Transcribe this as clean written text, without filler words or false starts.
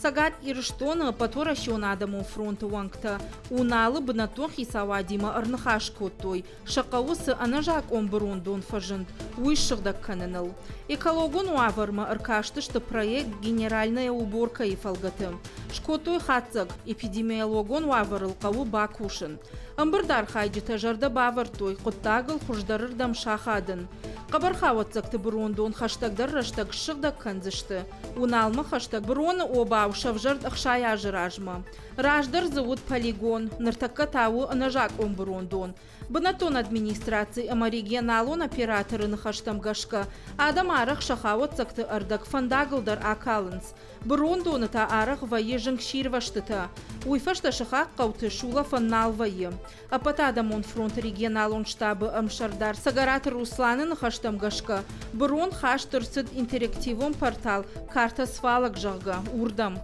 Цӕгат Ирыстоны Ӕппӕтуӕрӕсеон адӕмон фронты уӕнгтӕ Уналы бынӕттон хицауадимӕ ӕрныхас кодтой, сӕ хъӕуы цы ӕнӕзакъон бырондон фӕзынд, уый ссыгъдӕг кӕныныл. Экологон уавӕрмӕ ӕркастысты проект «Генеральная уборка-йы фӕлгӕты. Скодтой хатдзӕг, эпидемиологон уавӕрыл хъӕуы бакусын. Ӕмбырды архайджытӕ зӕрдӕ бавӕрдтой хъуыддагыл хуыздӕрырдӕм сахадын. Хъӕбӕрхауӕццӕгты бырондон хӕстӕгдӕр рӕстӕг ссыгъдӕг кӕндзысты. Уыналмӕ хӕстӕг быроны обау сӕвзӕрд 60 азы размӕ. Раздӕр дзы уыд полигон, ныртӕккӕ та у ӕнӕзакъон бырондон. Бынӕттон администраци ӕмӕ регионалон операторы ныхӕстӕм гӕсгӕ, адӕм арӕх сӕ хауӕццӕгты ӕрдӕг фӕндагыл дӕр акалынц. Бырондоны та арӕх вӕййы зынгсирвӕзтытӕ. Уый фӕстӕ сыхаг хъӕуты сулӕфӕн нал вӕййы. Ӕппӕтадӕмон фронты регионалон штабы ӕмсӕрдар Цӕгӕраты Русланы ныхӕстӕм гӕсгӕ, бырон хаст ӕрцыд интерактивон портал «Карта свалок», зӕгъгӕ, уырдӕм.